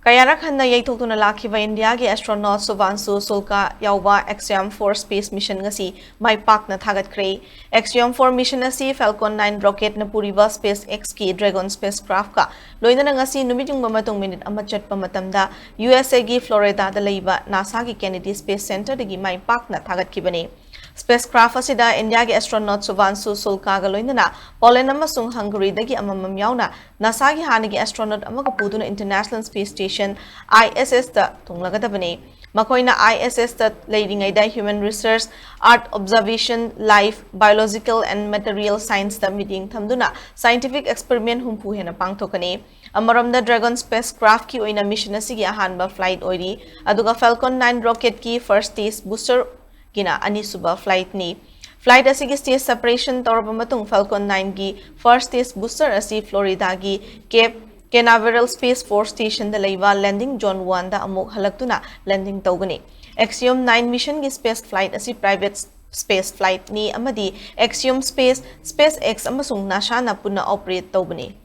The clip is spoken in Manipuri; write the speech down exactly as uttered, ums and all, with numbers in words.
ꯀꯌꯥꯔꯛ ꯍꯟꯅ ꯌꯩꯊꯣꯛꯇꯨꯅ ꯂꯥꯛꯈꯤꯕ ꯏꯟꯗꯤꯌꯥꯒꯤ astronaut ꯁꯨꯚꯥꯟꯁꯨ ꯁꯨꯜꯀꯥ ꯌꯥꯎꯕ Axiom four space mission ꯉꯁꯤ ꯃꯥꯏ ꯄꯥꯛꯅ ꯊꯥꯒꯠꯈ꯭ꯔꯦ꯫ Axiom four mission ꯑꯁꯤ Falcon nine rocket ꯅ ꯄꯨꯔꯤꯕ SpaceX ꯀꯤ Dragon spacecraft ꯀ ꯂꯣꯏꯅꯅ ꯉꯁꯤ ꯅꯨꯃꯤꯠ ꯌꯨꯡꯕ ꯃꯇꯨꯡ ꯃꯤꯅꯤꯠ ꯑꯃ ꯆꯠꯄ ꯃꯇꯝꯗ U S A ꯒꯤ Florida ꯗ ꯂꯩꯕ NASA ꯒꯤ Kennedy Space Center ꯗꯒꯤ ꯃꯥꯏ ꯄꯥꯛꯅ ꯊꯥꯒꯠꯈꯤꯕꯅꯤ꯫ Spacecraft ꯑꯁꯤꯗ ꯏꯟꯗꯤꯌꯥꯒꯤ astronaut ꯁꯨꯚꯥꯟꯁꯨ ꯁꯨꯜꯀꯥꯒ ꯂꯣꯏꯅꯅ Poland ꯑꯃꯁꯨꯡ Hungary ꯗꯒꯤ ꯑꯃꯃꯝ ꯌꯥꯎꯅ NASA ꯒꯤ ꯍꯥꯟꯅꯒꯤ astronaut ꯑꯃꯒ ꯄꯨꯗꯨꯅ International Space Station, I S S ꯇ ꯊꯨꯡꯂꯒꯗꯕꯅꯤ꯫ ꯃꯈꯣꯏꯅ I S S ꯇ ꯂꯩꯔꯤꯉꯩꯗ human research, earth observation, life, biological and material science ꯇ ꯃꯤꯠꯌꯦꯡ ꯊꯝꯗꯨꯅ scientific experiment ꯍꯨꯝꯐꯨ ꯍꯦꯟꯅ ꯄꯥꯡꯊꯣꯛꯀꯅꯤ꯫ ꯑꯃꯔꯣꯝꯗ Dragon spacecraft ꯀꯤ ꯑꯣꯏꯅ mission ꯑꯁꯤꯒꯤ ꯑꯍꯥꯟꯕ flight ꯑꯣꯏꯔꯤ, ꯑꯗꯨꯒ Falcon nine rocket ꯀꯤ first stage booster ꯒꯤꯅ ꯑꯅꯤꯁꯨꯕ flight ꯅꯤ꯫ Flight ꯑꯁꯤꯒꯤ stage separation ꯇꯧꯔꯕ ꯃꯇꯨꯡ Falcon nine ꯒꯤ first stage booster ꯑꯁꯤ Florida ꯒꯤ Cape Canaveral Space Force Station ꯗ ꯂꯩꯕ landing zone one ꯗ ꯑꯃꯨꯛ ꯍꯜꯂꯛꯇꯨꯅ landing ꯇꯧꯒꯅꯤ꯫ Axiom nine mission ꯒꯤ space flight ꯑꯁꯤ private space flight ꯅꯤ ꯑꯃꯗꯤ Axiom Space, SpaceX ꯑꯃꯁꯨꯡ NASA ꯅ ꯄꯨꯟꯅ operate ꯇꯧꯕꯅꯤ꯫